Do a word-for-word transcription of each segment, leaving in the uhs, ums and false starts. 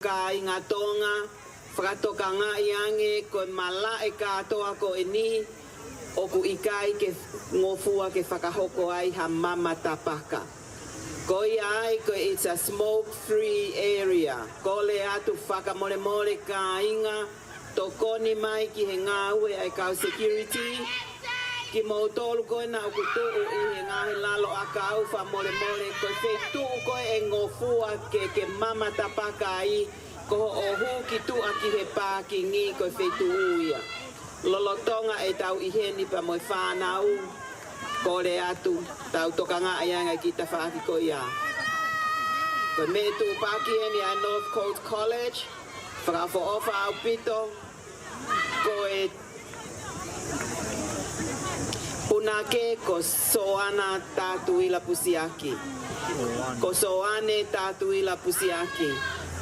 kāinga Tonga, fakatokangaʻi ange ko e malaʻe kātoa ko eni ʻoku ʻikai ke ngofua ke fakahoko ai ha mama tapaka. Ko ia ai ko e it's a smoke free area. Kole atu fakamolemole kāinga, tokoni mai ki he ngāue ʻa e kau security. Kimoutolu ko ena ʻoku tuʻu ʻi he ngaahi lalo ʻakau, fakamolemole, ko e feituʻu ko ē ʻe ngofua ke, ke mama tapaka ai, ko hoʻo hū ki tuʻa ki he pākingi, ko e feituʻu ia. Lolotonga ʻetau ʻi heni pea mo e fānau, kole atu, tau tokangaʻi ange ki he tafaʻaki ko ia. Ko e meʻa tuʻupaki eni ʻa e Northcote College, fakaʻofoʻofa ʻaupito, ko e punake ko Soana Tatuila Pusiaki. Ko Soane Tatuila Pusiaki.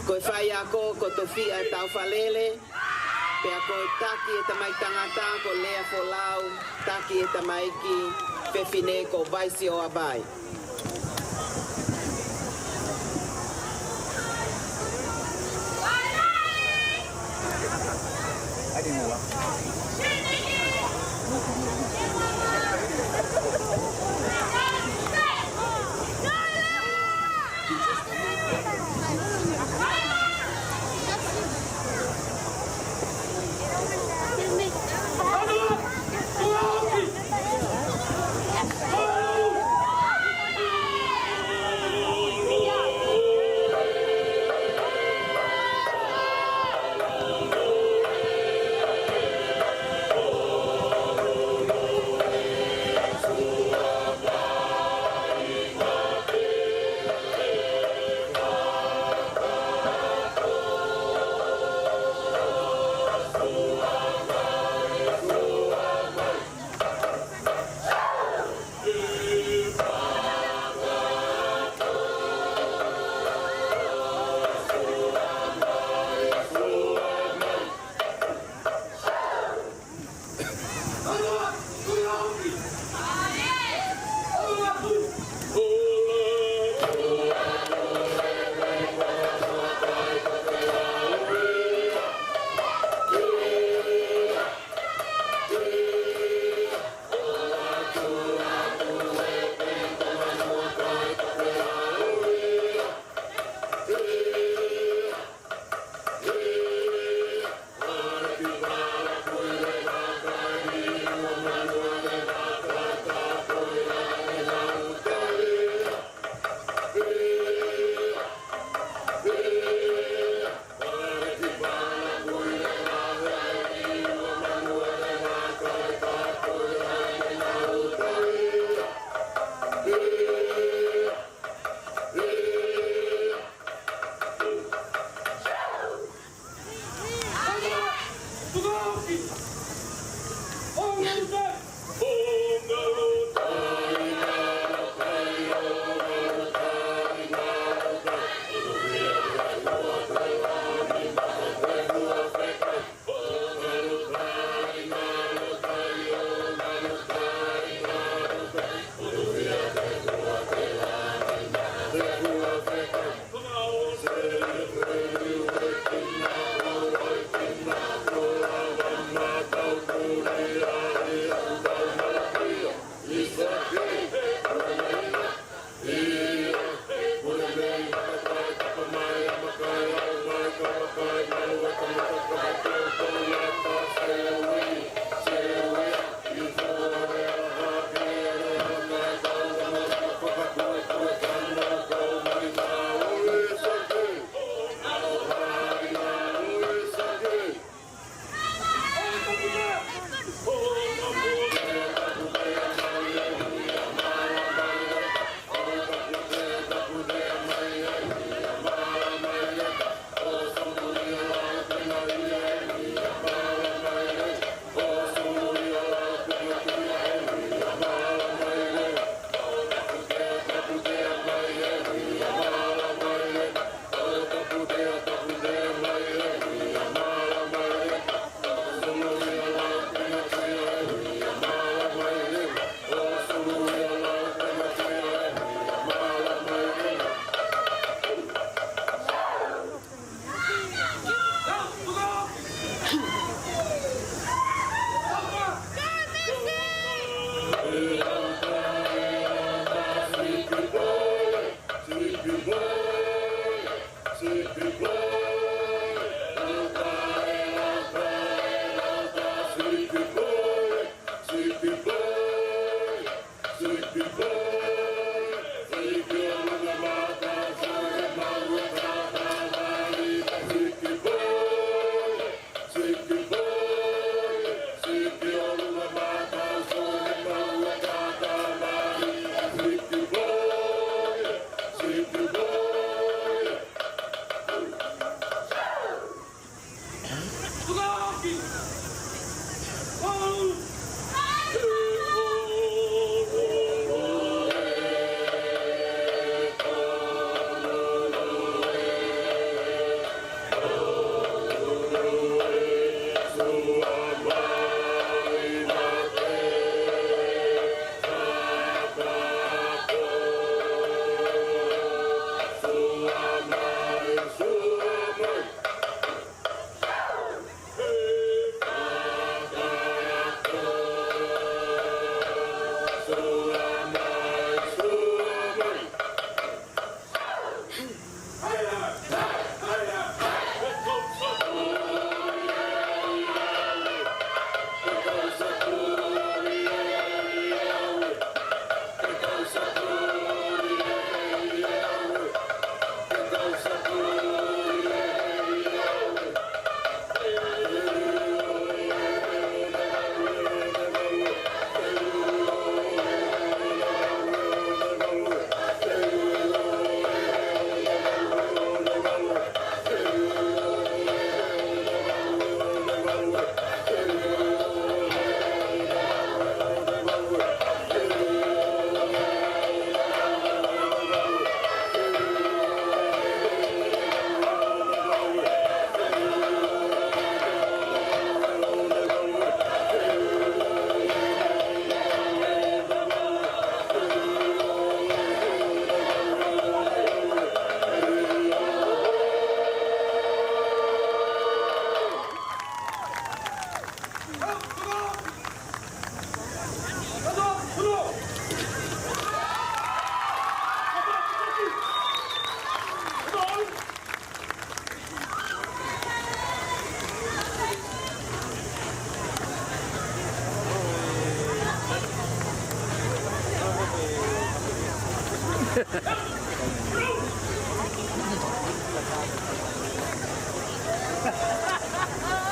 Ko e faiako ko Tofiʻa Taufalele, pea ko e taki ʻe tamaiki tangata ko Lea Folau, taki ʻe tamaiki fefine ko Vaisio Avai.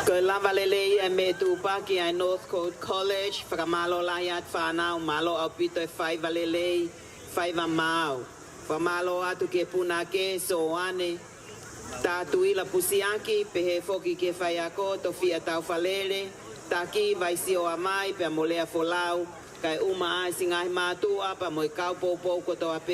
Ko e lava lelei ʻa e meʻa tuʻupaki ʻa e Northcote College, fakamālō lahi atu fānau, mālō ʻaupito e faiva lelei, faiva maau. Fakamālō atu ki he punake, Soane, Tatuila Pusiaki, pehē foki ki he faiako, Tofia Taufalele, Taki Vaisioamai, pea mo Lea Folau, kae ʻumaʻā siʻi ngaahi mātuʻa, pea mo e kau poupou kotoa pē.